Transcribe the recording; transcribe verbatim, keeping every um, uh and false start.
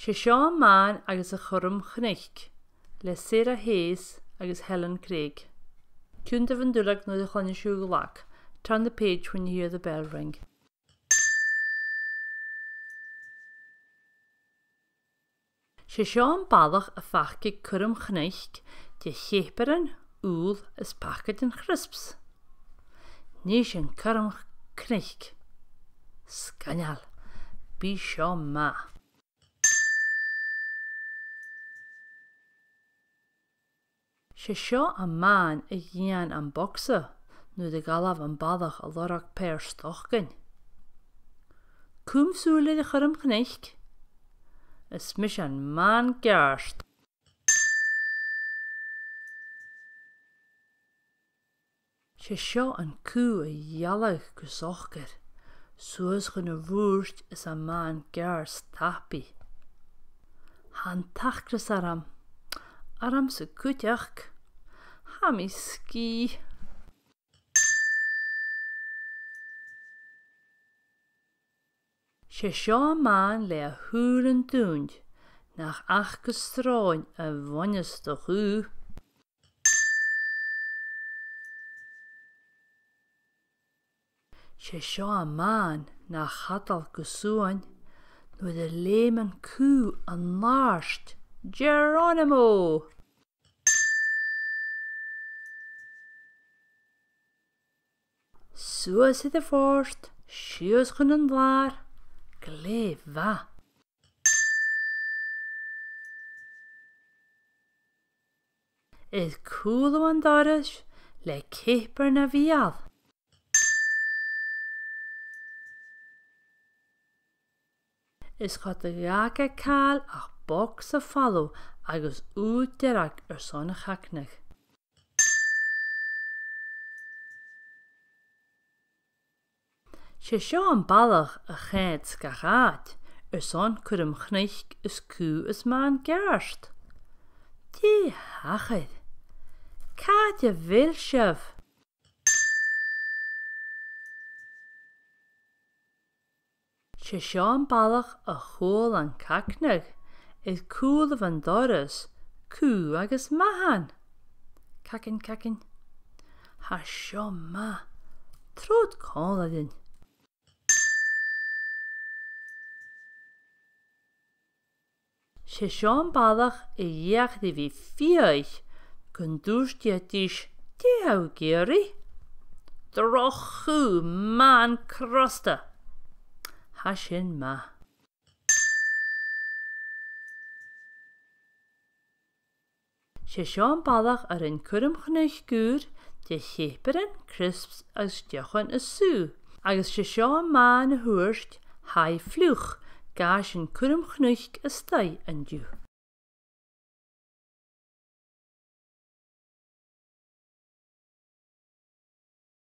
'S e seo Am Mathan agus a' Chuirm-Chnuic le Sarah Hayes agus Helen Craig. Tionndaidh an duilleag nuair a chluinneas sibh an glag. Turn the page when you hear the bell ring. 'S e seo am balach a phacaig cuirm-chnuic de cheapairean, ubhal is pacaidean chrisps. Nì sinn cuirm-chnuic. Sgoinneil. Bidh seo math. 'S e seo am mathan a dhìon am bogsa nuair a dh'fhalbh am balach a lorg paidhir stocainn. Cùm sùil air a' chuirm-chnuic. Is mise am mathan ceart. 'S e seo an cù a' dealbh gu socair suas chun a' bhùird is am mathan ceart tapaidh. Tha an t-acras orm, ormsa cuideachd. Tha mi sgìth. 'S e seo am mathan le a shùilean dùinte, nach fhaca sròn a bhuineas do chù. 'S e seo am mathan na chadal gu suain nuair a leum an cù an-àirde, Geronimo! Suas air a' phort, sìos chun an làir, glè mhath. Air cùlaibh an dorais le ceapaire na bheul. Is cha do dh'fhàg e càil ach bogsa falamh agus ùidh dearg airson a chagnadh. 'S e seo am balach a choimhead gach àite airson cuirm-chnuic is cù is mathan ceart. Dè thachair? Càit a bheil sibh? 'S e seo am balach a chuala an cagnadh air cùlaibh an dorais, cù agus mathan. Cagain, cagain. Tha seo math. Trobhad còmhla rinn. 'S e seo am balach a dh'fheuch ri bhith fiadhaich gun tuirt iad ris, "Dè tha thu ag iarraidh?" "Droch chù mathan crosta." Tha sin math. 'S e seo am balach a rinn cuirm-chnuic ùr de cheapairean, crisps agus deochan a sùgh. Agus 's e seo am mathan a thuirt, "Tha i fliuch, gabhaidh sinn cuirm-chnuic a-staigh an-diugh."